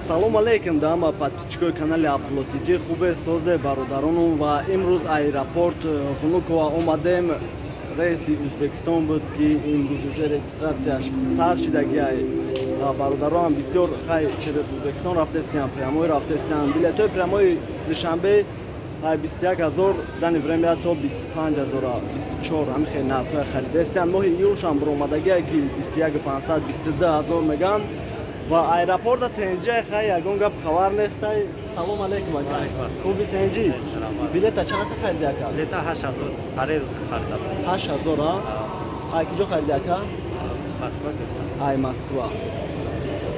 Салом алейкум да ҳама подписчикои канали Абдулло ТЖ. Хубе, созе, бародаронум? Ва имрӯз аэропорт Внуково омадем. Рейси Ӯзбекистон буд, ки имрӯз уже регистрацияш сар шидагиай. Бародаронам бисёр хай через Ӯзбекистон рафтестиям, прямой рафтестиям. Билетҳои прямои Душанбе ай 21 000 данный время то 25 000, 24, ҳамин хел нархҳоя харидастиям. Моҳи июлшам биромадагиай, ки 21 500, 22 000 меган. Ва аэропорта тенҷа, хай, ягон гап хабар нестай. Салом алейкум, ака, хуби, тенҷи? Билета чанд хариди, ака? Билета 8000, паре рӯз харидам. 8000, а? Ай киҷо хариди, ака? Москва. Ай Москва.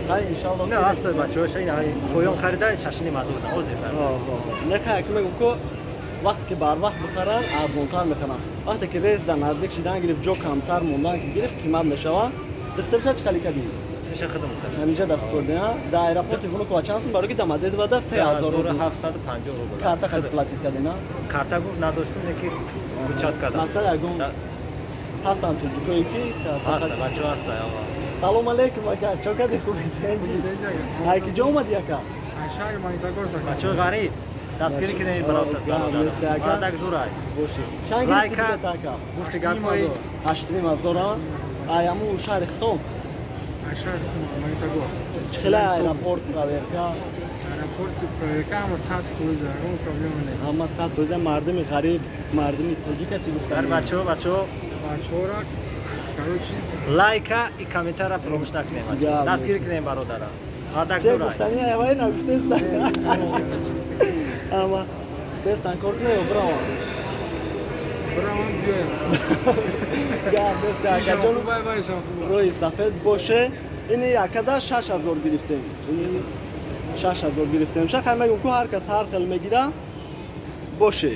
Хай, иншалло. Не, ҳастой бачаҳоша ин ай поён харида, 6,5 ҳазор ҳозир. Не, хай, ака, мегум ко вақте ки барвақт бихаранд, арзонтар мехаранд. Вақте ки рейс дар наздик шидан гирифт, ҷо камтар мондан ки гирифт, қимат мешавад. Духтарша чӣ хали кадӣ? Иша хидм. Ҳаминҷа даст бурди, дар аэропорти Внуково чанд сум? Барои ки Домодедово 3000 рубл. 750 рубл. Карта хади платить кардина? Карта гуфт надоштум, неки учат кардам. Мақсад, ягон ҳастанд тоҷикое ки ҳаста, бачаҳо ҳаста. Салом алейкум, ака, чо кади, хуби, тенҷи? Ай киҷо омади, ака? Шаҳри Магнитогорск. Бачаҳои ғариб, дастгирӣ кинем, бародар, мардак зурай. Чанд Лайка. гирифти, ака? Гуфти гапҳои 8,5 ҳазор, ай аму шаҳри хитом? Шаҳри Магнитогорск. Чӣ хела аэропорт, проверка? Аэропорти проверка ҳама 100%, ягон проблема нест. Ҳама 100%. Мардуми ғариб, мардуми тоҷика чӣ гуфтанд? Дар бачаҳо, бачаҳо. Бачаҳора, короче. Лайка и комментария фаромӯш накунем, бачаҳо, дастгирӣ кинем бародара, мардак Че зурай. Гуфтани авай нагуфтеста, ама бестан кор куна ё бравам? Бравам, биёем. Гап беста, акаҷон. Бай бай, шам хуб. Рӯи сафед боше. Ини акада 6000 гирифтем, ини 6000 гирифтем. Шахай, мегум ку ҳар кас ҳар хел мегира боше.